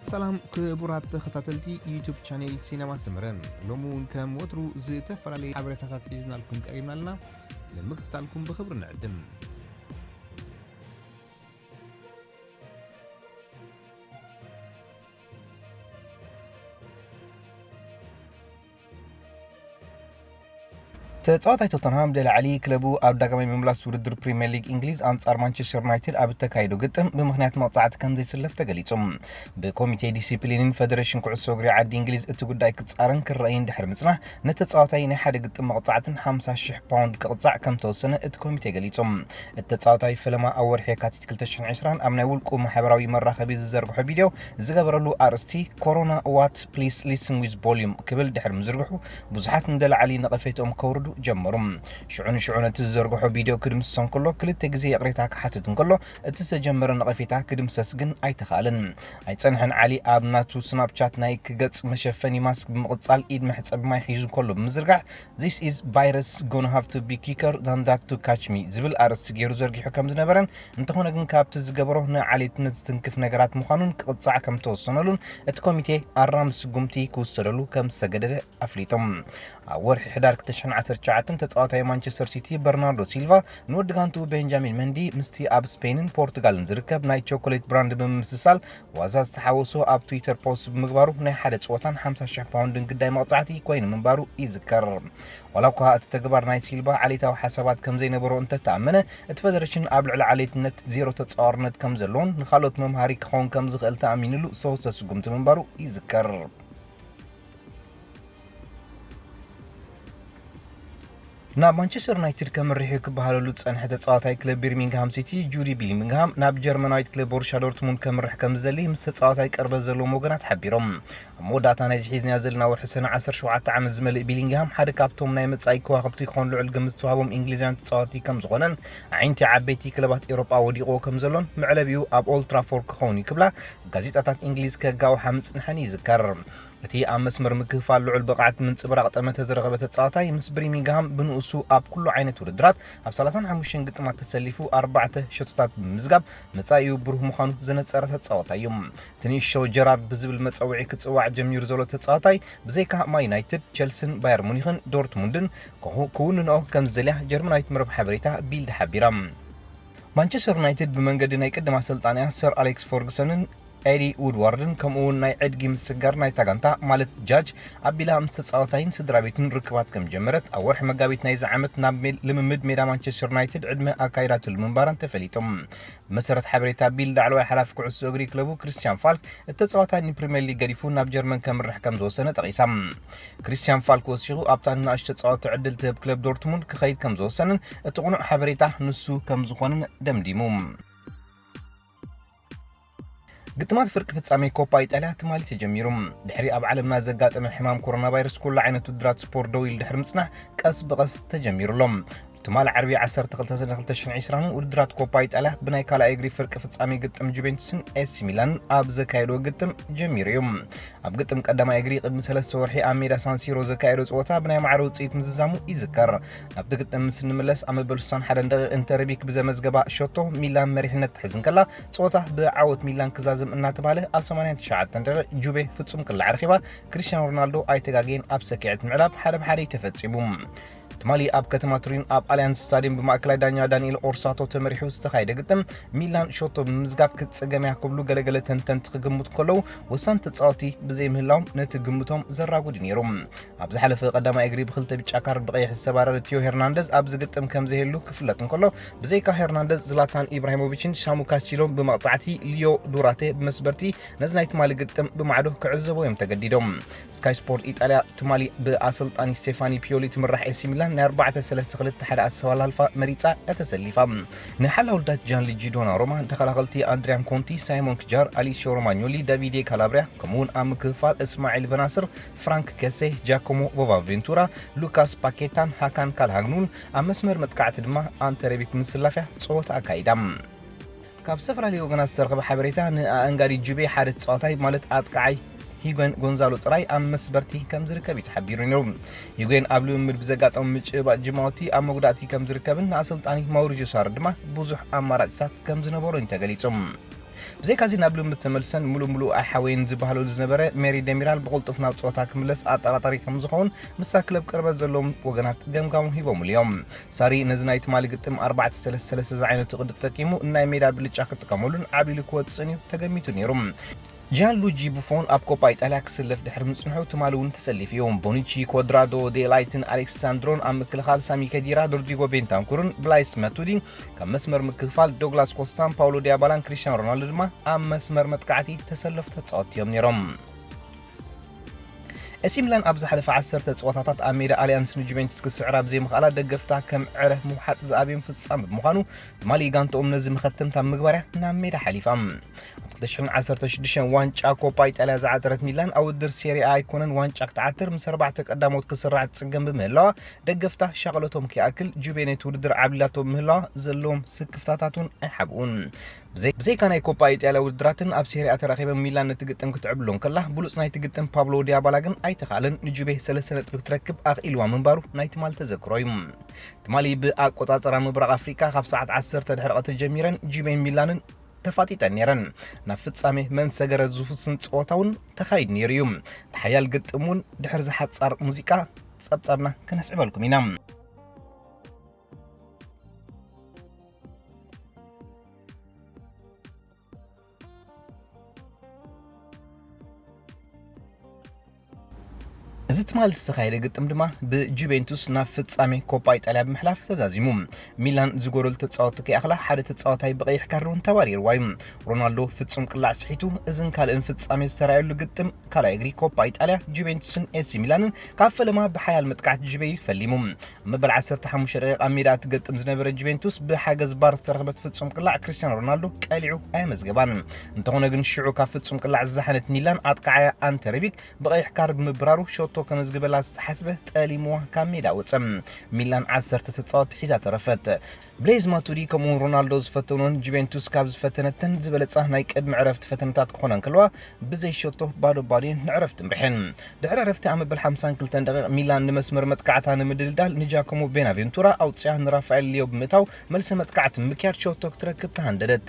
ሰላም ክቡራት ተኸታተልቲ ዩቱብ ቻኔል ሲነማ ሰመረ፣ ሎሚ እውን ከም ወትሩ ዝተፈላለዩ ሓበሬታታት ሒዝናልኩም ቀሪብና ኣለና። ንምክትታልኩም ብኽብሪ ንዕድም። ተጻዋታይ ቶተንሃም ደሊ ዓሊ ክለቡ ኣብ ዳግማይ ምምላስ ውድድር ፕሪምየር ሊግ እንግሊዝ ኣንጻር ማንቸስተር ዩናይትድ ኣብ እተካየዶ ግጥም ብምኽንያት መቕጻዕቲ ከም ዘይስለፍ ተገሊጹ። ብኮሚቴ ዲሲፕሊንን ፈደሬሽን ኩዕሶ እግሪ ዓዲ እንግሊዝ እቲ ጉዳይ ክጻረን ክረኣይን ድሕሪ ምጽናሕ፣ ነቲ ተጻዋታይ ናይ ሓደ ግጥም መቕጻዕትን ሓምሳ ሽሕ ፓውንድ ክቕጻዕ ከም ተወሰነ እቲ ኮሚቴ ገሊጹ። እቲ ተጻዋታይ ፈለማ ኣብ ወርሒ የካቲት ክልተ ሽሕን ዕስራን ኣብ ናይ ውልቁ ማሕበራዊ መራኸቢ ዝዘርግሖ ቪድዮ ዝገበረሉ ኣርእስቲ ኮሮና ዋት ፕሊስ ሊስን ዊዝ ቮሊዩም ክብል ድሕሪ ምዝርግሑ፣ ብዙሓት ንደሊ ዓሊ ነቐፌትኦም ከውርዱ ጀመሩ። ሽዑ ንሽዑ ነቲ ዝዘርግሖ ቪድዮ ክድምስሶ እንከሎ፣ ክልተ ግዜ ይቕሬታ ክሓትት እንከሎ፣ እቲ ዝተጀመረ ነቐፌታ ክድምሰስ ግን ኣይተኻእለን። ኣይጸንሐን፣ ዓሊ ኣብ ናቱ ስናፕቻት ናይ ክገጽ መሸፈኒ ማስክ ብምቕጻል ኢድ መሕጸቢ ማይ ሒዙ እንከሎ ብምዝርጋሕ፣ "This is virus gonna have to be quicker than that to catch me" ዝብል ኣርእስቲ ገይሩ ዘርጊሑ ከም ዝነበረን፣ እንተኾነ ግን ካብቲ ዝገበሮ ንዓሌትነት ዝትንክፍ ነገራት ምዃኑን ክቕጻዕ ከም ተወሰነሉን እቲ ኮሚቴ ኣራሚ ስጉምቲ ክውሰደሉ ከም ዝተገደደ ኣፍሊጦም። ኣብ ወርሒ ሕዳር ክልተ ሽሕን ዓሰርተ ትሽዓተን ተጻዋታይ ማንቸስተር ሲቲ በርናርዶ ሲልቫ ንወዲ ጋንትኡ ቤንጃሚን መንዲ ምስቲ ኣብ ስፔንን ፖርቱጋልን ዝርከብ ናይ ቾኮሌት ብራንድ ብምምስሳል ዋዛ ዝተሓወሶ ኣብ ትዊተር ፖስት ብምግባሩ ናይ ሓደ ጸወታን ሓምሳ ሽሕ ፓውንድን ግዳይ መቕጻዕቲ ኮይኑ ምንባሩ ይዝከር። ዋላ እኳ እቲ ተግባር ናይ ሲልቫ ዓሌታዊ ሓሳባት ከም ዘይነበሮ እንተተኣመነ፣ እቲ ፈደሬሽን ኣብ ልዕሊ ዓሌትነት ዜሮ ተጻዋርነት ከም ዘለዎን ንኻልኦት መምሃሪ ክኸውን ከም ዝኽእል ተኣሚንሉ ዝተወስደ ስጉምቲ ምንባሩ ይዝከር። ናብ ማንቸስተር ዩናይትድ ከምርሕ እዩ ክበሃለሉ ዝጸንሐ ተጻዋታይ ክለብ ቢርሚንግሃም ሲቲ ጁዲ ቢሊንግሃም ናብ ጀርመናዊት ክለብ ቦሩሻ ዶርትሙንድ ከምርሕ ከም ዝደሊ ምስ ተጻዋታይ ቅርበት ዘለዎም ወገናት ሓቢሮም። ኣብ መወዳእታ ናይዚ ሒዝናዮ ዘለና ወርሒ ሰነ ዓሰርተ ሸውዓተ ዓመት ዝመልእ ቢሊንግሃም ሓደ ካብቶም ናይ መጻኢ ከዋኽብቲ ክኾን ልዑል ግምት ዝተዋህቦም እንግሊዛውያን ተጻወቲ ከም ዝኾነን ኣዒንቲ ዓበይቲ ክለባት ኤውሮጳ ወዲቕዎ ከም ዘሎን መዕለቢኡ ኣብ ኦልድ ትራፎርድ ክኸውን እዩ ክብላ ጋዜጣታት እንግሊዝ ከጋውሓ ምጽንሐን ይዝከር። እቲ ኣብ መስመር ምክፍፋል ልዑል ብቕዓት ምንጽብራቕ ጠመተ ዝረኸበ ተጻዋታይ ምስ ብሪሚንግሃም ብንኡሱ ኣብ ኩሉ ዓይነት ውድድራት ኣብ ሰላሳን ሓሙሽተን ግጥማት ተሰሊፉ ኣርባዕተ ሸቶታት ብምምዝጋብ መጻኢኡ ብሩህ ምዃኑ ዘነጸረ ተጻዋታይ እዩ። እቲ ንእሽቶ ጀራርድ ብዝብል መጸውዒ ክጽዋዕ ጀሚሩ ዘሎ ተጻዋታይ ብዘይካ ማን ዩናይትድ፣ ቸልስን ባየር ሙኒኽን ዶርትሙንድን ክው-፣ ክውንንኦ ከም ዝደልያ ጀርመናዊት መረብ ሓበሬታ ቢልድ ሓቢራ። ማንቸስተር ዩናይትድ ብመንገዲ ናይ ቅድም ኣሰልጣኒኣ ሰር ኣሌክስ ፈርጉሰንን ኤዲ ውድዋርድን ከምኡ እውን ናይ ዕድጊ ምስጋር ናይታ ጋንታ ማለት ጃጅ ኣቢላ ምስ ተጻዋታይን ስድራ ቤቱን ርክባት ከም ጀመረት ኣብ ወርሒ መጋቢት ናይዚ ዓመት ናብ ሜ-፣ ልምምድ ሜዳ ማንቸስተር ዩናይትድ ዕድመ ኣካይዳትሉ ምንባራን ተፈሊጡ። ብመሰረት ሓበሬታ ቢል ላዕለዋይ ሓላፊ ኩዕሶ እግሪ ክለቡ ክርስቲያን ፋልክ እቲ ተጻዋታይ ንፕሪምየር ሊግ ገዲፉ ናብ ጀርመን ከምርሕ ከም ዝወሰነ ጠቒሳ። ክርስቲያን ፋልክ ወሲኹ ኣብታ ንናእሽቶ ተጻወቲ ዕድል ትህብ ክለብ ዶርትሙንድ ክኸይድ ከም ዝወሰንን እቲ ቅኑዕ ሓበሬታ ንሱ ከም ዝኾነን ደምዲሙ። ግጥማት ፍርቂ ፍጻሜ ኮፓ ኢጣልያ ትማሊ ተጀሚሩ። ድሕሪ ኣብ ዓለምና ዘጋጠመ ሕማም ኮሮና ቫይረስ ኩሉ ዓይነት ውድድራት ስፖርት ደው ኢሉ ድሕሪ ምጽናሕ ቀስ ብቐስ ተጀሚሩ ኣሎ። ትማሊ ዓርቢ ዓሰርተ ክልተ ሰነ ክልተ ሽሕን ዕስራን ውድድራት ኮፓ ኢጣልያ ብናይ ካልኣይ እግሪ ፍርቂ ፍጻሜ ግጥም ጁቬንቱስን ኤሲ ሚላንን ኣብ ዘካየድዎ ግጥም ጀሚሩ እዩ። ኣብ ግጥም ቀዳማይ እግሪ ቅድሚ ሰለስተ ወርሒ ኣብ ሜዳ ሳንሲሮ ዘካየዶ ጸወታ ብናይ ማዕረ ውጽኢት ምዝዛሙ ይዝከር። ናብቲ ግጥም ምስ እንምለስ ኣብ መበል ስሳን ሓደን ደቂቕ ኢንተርቢክ ብዘመዝገባ ሸቶ ሚላን መሪሕነት ትሕዝ እንከላ፣ ጸወታ ብዓወት ሚላን ክዛዝም እናተባህለ ኣብ ሰማንያን ትሽዓተን ደቂቕ ጁቬ ፍጹም ክላዕ ረኺባ፣ ክሪስቲያኖ ሮናልዶ ኣይተጋገየን ኣብ ሰኪዐት ምዕላብ ሓደ ብሓደ እዩ ተፈጺሙ። ትማሊ ኣብ ከተማ ቱሪን ኣብ ኣልያንስ ስታዲየም ብማእከላይ ዳኛ ዳንኤል ኦርሳቶ ተመሪሑ ዝተኻየደ ግጥም፣ ሚላን ሸቶ ብምምዝጋብ ክትጽገም እያ ክብሉ ገለገለ ተንተንቲ ክግምቱ ከለዉ፣ ወሳንቲ ተጻወቲ ብዘይምህላዎም ነቲ ግምቶም ዘራጉድ እዩ ነይሩ። ኣብ ዝሓለፈ ቀዳማይ እግሪ ብክልተ ብጫ ካርድ ብቐይሕ ዝተባረረ ቲዮ ሄርናንደዝ ኣብዚ ግጥም ከም ዘይህሉ ክፍለጥ እንከሎ፣ ብዘይካ ሄርናንደዝ፣ ዝላታን ኢብራሂሞቪችን ሳሙ ካስቲሎን ብመቕጻዕቲ፣ ሊዮ ዱራቴ ብመስበርቲ ነዚ ናይ ትማሊ ግጥም ብማዕዶ ክዕዘቡ እዮም ተገዲዶም። ስካይ ስፖርት ኢጣልያ ትማሊ ብኣሰልጣኒ ስቴፋኒ ፒዮሊ ትምራሕ ኤሲ ሚላን ናይ ኣርባዕተ ሰለስተ ክልተ ሓደ ኣሰላልፋ መሪጻ እያ ተሰሊፋ። ንሓላውልታት ጃንሉጂ ዶናሩማ፣ ተኸላኸልቲ ኣድሪያን ኮንቲ፣ ሳይሞን ክጃር፣ ኣሊሲዮ ሮማኞሊ፣ ዳቪዴ ካላብሪያ፣ ከምኡውን ኣብ ምክፍፋል እስማዒል በናስር፣ ፍራንክ ከሴ፣ ጃኮሞ ቦቫቬንቱራ፣ ሉካስ ፓኬታን ሃካን ካልሃግኑን፣ ኣብ መስመር መጥቃዕቲ ድማ ኣንተ ረቢክ ምስላፍያ ጸወታ ኣካይዳ። ካብ ዝተፈላለዩ ወገናት ዝተረኸበ ሓበሬታ፣ ንኣእንጋዲ ጁቤ ሓደ ተጻዋታይ ማለት ኣጥቃዓይ ሂጎን ጎንዛሎ ጥራይ ኣብ መስበርቲ ከም ዝርከብ እዩ ተሓቢሩ ነይሩ። ሂጎን ኣብ ልምምድ ብዘጋጠሙ ምጭባጥ ጅማውቲ ኣብ መጉዳእቲ ከም ዝርከብን ንኣሰልጣኒ ማውሪጆ ሳሪ ድማ ብዙሕ ኣማራጭታት ከም ዝነበሮን እዩ ተገሊጹ። ብዘይካዚ ናብ ልምምድ ተመልሰን ሙሉ ሙሉ ኣይሓወየን ዝበሃለሉ ዝነበረ ሜሪ ደሚራል ብቕልጡፍ ናብ ጸወታ ክምለስ ኣጠራጣሪ ከም ዝኸውን ምስታ ክለብ ቅርበት ዘለዎም ወገናት ገምጋሙ ሂቦምሉ እዮም። ሳሪ ነዚ ናይ ትማሊ ግጥም ኣርባዕተ ሰለስተ ሰለስተ ዝዓይነቱ ቅዲ ተጠቂሙ ናይ ሜዳ ብልጫ ክጥቀመሉን ዓብሊሉ ክወጽእን እዩ ተገሚቱ ነይሩ። ጂያን ሉጂ ቡፎን ኣብ ኮፓ ኢጣልያ ክስለፍ ድሕሪ ምጽንሑ ትማሊ እውን ተሰሊፉ እዩ። ቦኑቺ፣ ኮድራዶ፣ ዴላይትን ኣሌክሳንድሮን ኣብ ምክልኻል፣ ሳሚ ከዲራ፣ ሮድሪጎ ቤንታንኩርን ብላይስ ማቱዲ ካብ መስመር ምክፍፋል፣ ዶግላስ ኮስታን ፓውሎ ዲያባላን ክሪስቲያኖ ሮናልዶ ድማ ኣብ መስመር መጥቃዕቲ ተሰለፉ ተጻወትቲ እዮም ነይሮም። ኤሲ ሚላን ኣብ ዝሓለፈ ዓሰርተ ጸወታታት ኣብ ሜዳ ኣሊያንስ ንጁቬንቱስ ክስዕራ ብዘይምኽኣላ ደገፍታ ከም ዕረ ምውሓጥ ዝኣብዮም ፍጻመ ብምዃኑ ትማሊ ጋንትኦም ነዚ መኸተምታ ምግባርያ ናብ ሜዳ ሓሊፋ። ኣብ ክልተ ሽሕን ዓሰርተ ሽዱሽተን ዋንጫ ኮፓ ኢጣልያ ዝዓተረት ሚላን ኣብ ውድድር ሴሪኣ ኣይኮነን ዋንጫ ክትዓትር ምስ ኣርባዕተ ቀዳሞት ክስራዕ ትጽገም ብምህላዋ ደገፍታ ሻቕለቶም ከይኣክል ጁቬ ነቲ ውድድር ዓብሊላቶ ብምህላዋ ዘለዎም ስክፍታታት እውን ኣይሓብኡን። ብዘይ- ብዘይካ ናይ ኮፓ ኢጣልያ ውድድራትን ኣብ ሴሪኣ ተራኺበን ሚላን ነቲ ግጥም ክትዕብሎ እንከላ ብሉጽ ናይቲ ግጥም ፓብሎ ዲያባላ ግን ኣይተኻእለን ንጁቬ ሰለስተ ነጥቢ ክትረክብ ኣኽኢልዋ ምንባሩ ናይ ትማሊ ተዘክሮ እዩ። ትማሊ ብኣቆጻጽራ ምብራቕ ኣፍሪቃ ካብ ሰዓት ዓሰርተ ድሕሪ ቀትሪ ጀሚረን ጁቬን ሚላንን ተፋጢጠን ነይረን። ናብ ፍጻሜ መን ሰገረ ዝውስን ጸወታ እውን ተኻይዱ ነይሩ እዩ። እቲ ሓያል ግጥም እውን ድሕሪ ዝሓጻር ሙዚቃ ጸብጻብና ከነስዕበልኩም ኢና። እዚ ትማሊ ዝተኻየደ ግጥም ድማ ብጁቬንቱስ ናብ ፍጻሜ ኮፓ ኢጣልያ ብምሕላፍ ተዛዚሙ። ሚላን ዝጎደሉ ተጻወትቲ ከይኣኽላ ሓደ ተጻዋታይ ብቐይሕ ካርድ እውን ተባሪርዋ እዩ። ሮናልዶ ፍጹም ቅላዕ ስሒቱ፣ እዝን ካልእን ፍጻሜ ዝተራእየሉ ግጥም ካልኣይ እግሪ ኮፓ ኢጣልያ ጁቬንቱስን ኤሲ ሚላንን ካብ ፈለማ ብሓያል መጥቃዕቲ ጁቬ እዩ ፈሊሙ። ኣብ መበል ዓሰርተ ሓሙሽተ ደቂቕ ኣብ ሜዳ ትገጥም ዝነበረ ጁቬንቱስ ብሓገዝ ባር ዝተረኽበት ፍጹም ቅላዕ ክሪስቲያኖ ሮናልዶ ቀሊዑ ኣየመዝገባን። እንተኾነ ግን ሽዑ ካብ ፍጹም ቅላዕ ዝዛሓነት ሚላን ኣጥቃዓያ ኣንተ ረቢክ ብቐይሕ ካርድ ምብራሩ ሸቶ ከመዝግበላ ዝተሓስበ ጠሊምዋ ካብ ሜዳ ወጸ። ሚላን ዓሰርተ ተጻወትቲ ሒዛ ተረፈት። ብሌዝ ማቱዲ ከምኡውን ሮናልዶ ዝፈተኑን ጁቬንቱስ ካብ ዝፈተነተን ዝበለጻ ናይ ቅድሚ ዕረፍቲ ፈተነታት ክኾና እንከለዋ ብዘይ ሸቶ ባዶ ባዶ እየን ንዕረፍቲ ምሪሐን። ድሕሪ ዕረፍቲ ኣብ መበል ሓምሳን ክልተን ደቂቕ ሚላን ንመስመር መጥቃዕታ ንምድልዳል ንጃኮሞ ቤናቬንቱራ ኣውጽያ ንራፋኤል ሊዮ ብምእታው መልሲ መጥቃዕቲ ምክያድ ሸቶ ክትረክብ ተሃንደደት።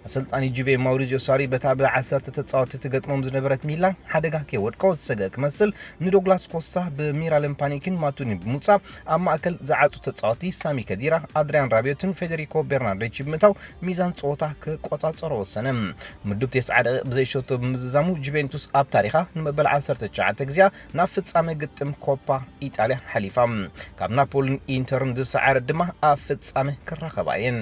ኣሰልጣኒ ጁቬ ማውሪዚዮ ሳሪ በታ ብዓሰርተ ተጻወትቲ ትገጥሞም ዝነበረት ሚላን ሓደጋ ከይወድቆ ዝሰግአ ክመስል ንዶግላስ ኮስታ ብሚራለን ፓኒክን ማቱዲን ብምውጻእ ኣብ ማእከል ዝዓጹ ተጻወቲ ሳሚ ከዲራ፣ ኣድሪያን ራቢዮትን ፌደሪኮ ቤርናርዴች ብምእታው ሚዛን ጸወታ ክቆጻጸሮ ወሰነ። ምዱብ ተስዓ ደቂቕ ብዘይ ሸቶ ብምዝዛሙ ጁቬንቱስ ኣብ ታሪኻ ንመበል ዓሰርተ ትሽዓተ ግዜኣ ናብ ፍጻመ ግጥም ኮፓ ኢጣልያ ሓሊፋ። ካብ ናፖልን ኢንተርን ዝሰዓረት ድማ ኣብ ፍጻመ ክራኸባ እየን።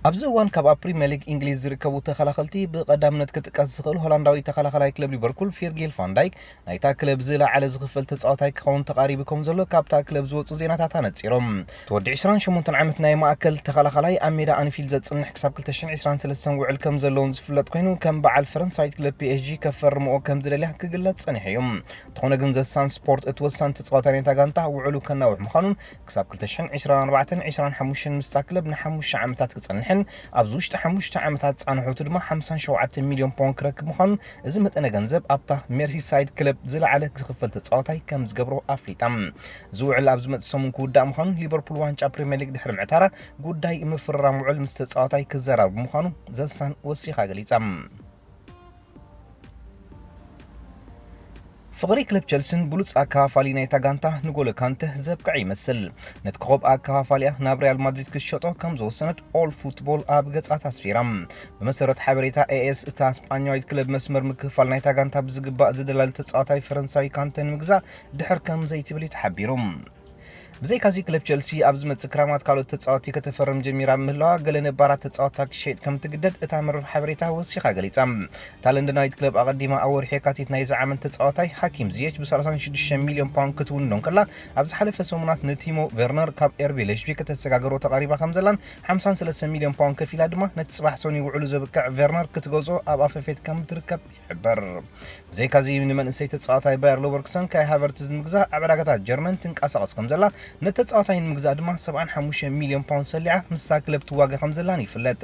ኣብዚ እዋን ካብ ኣብ ፕሪምየር ሊግ እንግሊዝ ዝርከቡ ተኸላኸልቲ ብቐዳምነት ክጥቀስ ዝኽእል ሆላንዳዊ ተኸላኸላይ ክለብ ሊቨርፑል ፊርጊል ፋን ዳይክ ናይታ ክለብ ዝለዓለ ዝኽፈል ተጻዋታይ ክኸውን ተቓሪቡ ከም ዘሎ ካብታ ክለብ ዝወጹ ዜናታት ኣነጺሮም። እቲ ወዲ ዕስራን ሸሞንተን ዓመት ናይ ማእከል ተኸላኸላይ ኣብ ሜዳ ኣንፊልድ ዘጽንሕ ክሳብ ክልተ ሽሕን ዕስራን ሰለስተን ውዕል ከም ዘለዎን ዝፍለጥ ኮይኑ ከም በዓል ፈረንሳዊት ክለብ ፒ ኤስ ጂ ከፈርምኦ ከም ዝደልያ ክግለጽ ጸኒሑ እዩ። እንተኾነ ግን ዘሳን ስፖርት እቲ ወሳኒ ተጻዋታይ ናይታ ጋንታ ውዕሉ ከናውሕ ምዃኑን ክሳብ ክልተ ሽሕን ዕስራን ኣርባዕተን ዕስራን ሓሙሽተን ምስታ ክለብ ንሓሙሽተ ዓመታት ክጸንሕን ኣብዚ ውሽጢ ሓሙሽተ ዓመታት ጻንሖቱ ድማ ሓምሳን ሸውዓተን ሚልዮን ፓውንድ ክረክብ ምዃኑን እዚ መጠነ ገንዘብ ኣብታ ሜርሲሳይድ ክለብ ዝለዓለ ዝኽፈል ተጻዋታይ ከም ዝገብሮ ኣፍሊጣ። እዚ ውዕል ኣብ ዝመጽእ ሰሙን ክውዳእ ምዃኑን ሊቨርፑል ዋንጫ ፕሪምየር ሊግ ድሕሪ ምዕታራ ጉዳይ ምፍርራም ውዕል ምስ ተጻዋታይ ክዘራረብ ምዃኑ ዘሳን ወሲኻ ገሊጻ። ፍቕሪ ክለብ ቸልሲን ብሉጽ ኣከፋፋሊ ናይታ ጋንታ ንጎሎ ካንተ ዘብቅዐ ይመስል። ነቲ ኮኾብ ኣከፋፋሊኣ ናብ ሪያል ማድሪድ ክትሸጦ ከም ዝወሰነት ኦል ፉትቦል ኣብ ገጻት ኣስፊራ። ብመሰረት ሓበሬታ ኤ ኤስ፣ እታ ስጳኛዊት ክለብ መስመር ምክፍፋል ናይታ ጋንታ ብዝግባእ ዝደላል ተጻዋታይ ፈረንሳዊ ካንተ ንምግዛእ ድሕር ከም ዘይትብል እዩ ተሓቢሩ። ብዘይካዚ ክለብ ቸልሲ ኣብ ዝመጽእ ክራማት ካልኦት ተጻወቲ ከተፈርም ጀሚራ ምህላዋ ገለ ነባራት ተጻወታ ክሸይጥ ከም ትግደድ እታ መርብ ሓበሬታ ወሲኻ ገሊጻ። እታ ለንደናዊት ክለብ ኣቐዲማ ኣብ ወርሒ የካቲት ናይዚ ዓመት ተጻዋታይ ሃኪም ዝየች ብ ሰላሳ ሽዱሽተ ሚልዮን ፓውንድ ክትውንኖ እንከላ ኣብ ዝሓለፈ ሰሙናት ንቲሞ ቨርነር ካብ ኤርቢ ሌሽቪ ከተሰጋግሮ ተቓሪባ ከም ዘላን ሓምሳን ሰለስተ ሚልዮን ፓውንድ ከፊላ ድማ ነቲ ጽባሕ ሰኑይ ውዕሉ ዘብቅዕ ቨርነር ክትገዝኦ ኣብ ኣፈፌት ከም ትርከብ ይሕበር። ብዘይካዚ ንመንእሰይ ተጻዋታይ ባየር ሎቨርክሰን ካይ ሃቨርትዝ ንምግዛእ ኣብ ዕዳጋታት ጀርመን ትንቀሳቐስ ከም ዘላ ነቲ ተጻዋታይ ንምግዛእ ድማ ሰብዓን ሓሙሽተ ሚልዮን ፓውንድ ሰሊዓ ምስታ ክለብ ትዋጋ ከም ዘላን ይፍለጥ።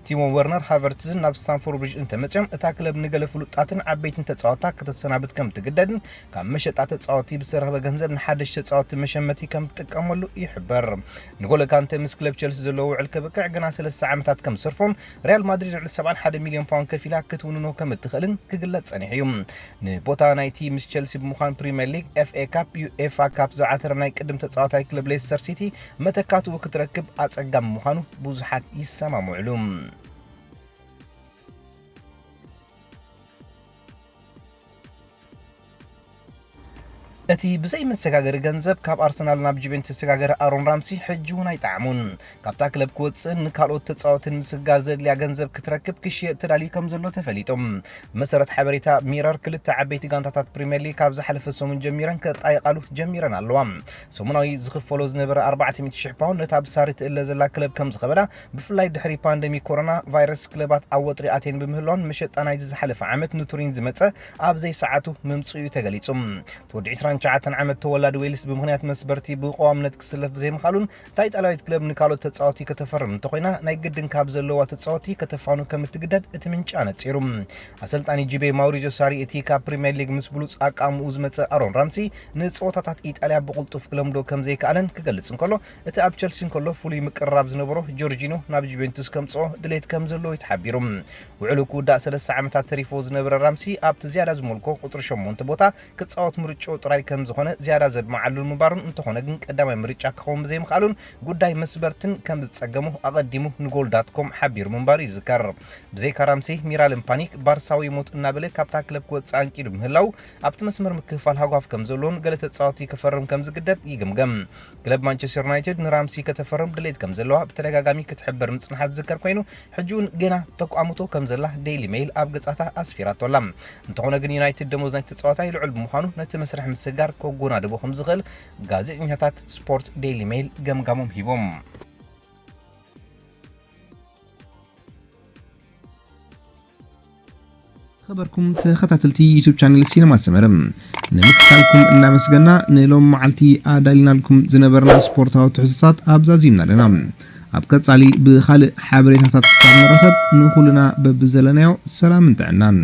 ቲሞ ወርነር ሃቨርትዝን ናብ ስታንፎርድ ብሪጅ እንተመጺኦም፣ እታ ክለብ ንገለ ፍሉጣትን ዓበይትን ተጻወታ ከተሰናብት ከም ትግደድን ካብ መሸጣ ተጻወቲ ብዝተረኽበ ገንዘብ ንሓደሽ ተጻወቲ መሸመቲ ከም ትጥቀመሉ ይሕበር። ንጎሎ ካንተ ምስ ክለብ ቸልሲ ዘለዎ ውዕል ከብቅዕ ግና ሰለስተ ዓመታት ከም ዝሰርፎን ሪያል ማድሪድ ልዕሊ ሰብዓን ሓደ ሚልዮን ፓውንድ ከፊላ ክትውንኖ ከም እትኽእልን ክግለጽ ጸኒሑ እዩ። ንቦታ ናይቲ ምስ ቸልሲ ብምዃን ፕሪምየር ሊግ፣ ኤፍ ኤ ካፕ፣ ዩ ኤፋ ካፕ ዝዓተረ ናይ ቅድም ተጻዋታይ ክለብ ሌስተር ሲቲ መተካትኡ ክትረክብ ኣጸጋሚ ምዃኑ ብዙሓት ይሰማምዕሉ። እቲ ብዘይ መሰጋገሪ ገንዘብ ካብ ኣርሰናል ናብ ጁቬንቱስ ዝተሰጋገረ ኣሮን ራምሲ ሕጂ እውን ኣይጠዓሙን። ካብታ ክለብ ክወጽእን ንካልኦት ተጻወትን ምስግጋር ዘድልያ ገንዘብ ክትረክብ ክሽየጥ ተዳልዩ ከም ዘሎ ተፈሊጡ። ብመሰረት ሓበሬታ ሚረር፣ ክልተ ዓበይቲ ጋንታታት ፕሪምየር ሊግ ካብ ዝሓለፈ ሰሙን ጀሚረን ከጣይቓሉ ጀሚረን ኣለዋ። ሰሙናዊ ዝኽፈሎ ዝነበረ ኣርባዕተ ሚእቲ ሽሕ ፓውንድ ነታ ብሳሪ ትእለ ዘላ ክለብ ከም ዝኸበዳ፣ ብፍላይ ድሕሪ ፓንደሚክ ኮሮና ቫይረስ ክለባት ኣብ ወጥሪ ኣትየን ብምህላወን፣ መሸጣ ናይዚ ዝሓለፈ ዓመት ንቱሪን ዝመጸ ኣብ ዘይሰዓቱ ምምጽኡ እዩ ተገሊጹ። እቲ ወዲ ዕስራን ትሽዓተን ዓመት ተወላዲ ዌልስ ብምኽንያት መስበርቲ ብቐዋምነት ክስለፍ ብዘይምኽኣሉን እታ ኢጣልያዊት ክለብ ንካልኦት ተጻወቲ ከተፈርም እንተኾይና ናይ ግድን ካብ ዘለዋ ተጻወቲ ከተፋኑ ከም እትግደድ እቲ ምንጪ ኣነጺሩ። ኣሰልጣኒ ጁቬ ማውሪዚዮ ሳሪ እቲ ካብ ፕሪምየር ሊግ ምስ ብሉጽ ኣቃምኡ ዝመጸ ኣሮን ራምሲ ንጸወታታት ኢጣልያ ብቕልጡፍ ክለምዶ ከም ዘይከኣለን ክገልጽ እንከሎ፣ እቲ ኣብ ቸልሲ እንከሎ ፍሉይ ምቅርራብ ዝነበሮ ጆርጂኖ ናብ ጁቬንቱስ ከምጽኦ ድሌት ከም ዘለዎ እዩ ተሓቢሩ። ውዕሉ ክውዳእ ሰለስተ ዓመታት ተሪፎ ዝነበረ ራምሲ ኣብቲ ዝያዳ ዝመልኮ ቁጽሪ ሸሞንተ ቦታ ክጻወት ምርጫኡ ጥራይ ከም ዝኾነ ዝያዳ ዘድመዓሉ ምንባሩን፣ እንተኾነ ግን ቀዳማይ ምርጫ ክኸውን ብዘይምኽኣሉን ጉዳይ መስበርትን ከም ዝጸገሞ ኣቐዲሙ ንጎል ዳት ኮም ሓቢሩ ምንባሩ ይዝከር። ብዘይካ ራምሲ፣ ሚራልም ፓኒክ ባርሳዊ ሞት እናበለ ካብታ ክለብ ክወጽእ ኣንቂዱ ምህላው፣ ኣብቲ መስመር ምክፍፋል ሃጓፍ ከም ዘለዎን ገለ ተጻወቲ ክፈርም ከም ዝግደድ ይግምገም። ክለብ ማንቸስተር ዩናይትድ ንራምሲ ከተፈርም ድሌት ከም ዘለዋ ብተደጋጋሚ ክትሕበር ምጽንሓ ዝዝከር ኮይኑ፣ ሕጂ እውን ገና ተቋምቶ ከም ዘላ ዴይሊ ሜይል ኣብ ገጻታ ኣስፊራቶ ኣላ። እንተኾነ ግን ዩናይትድ ደሞዝ ናይቲ ተጻዋታይ ልዑል ብምዃኑ ነቲ መስርሕ ምስግጋር ከጎናድቦ ከም ዝኽእል ጋዜጠኛታት ስፖርት ዴይሊ ሜይል ገምጋሞም ሂቦም። ዝኸበርኩም ተኸታተልቲ ዩቱብ ቻነል ሲነማ ሰመረ፣ ንምክታልኩም እናመስገና፣ ንሎም መዓልቲ ኣዳሊናልኩም ዝነበርና ስፖርታዊ ትሕዝቶታት ኣብዛዚምና ኣለና። ኣብ ቀጻሊ ብኻልእ ሓበሬታታት ክሳብ ንራኸብ፣ ንኹልና በብዘለናዮ ሰላምን ጥዕናን።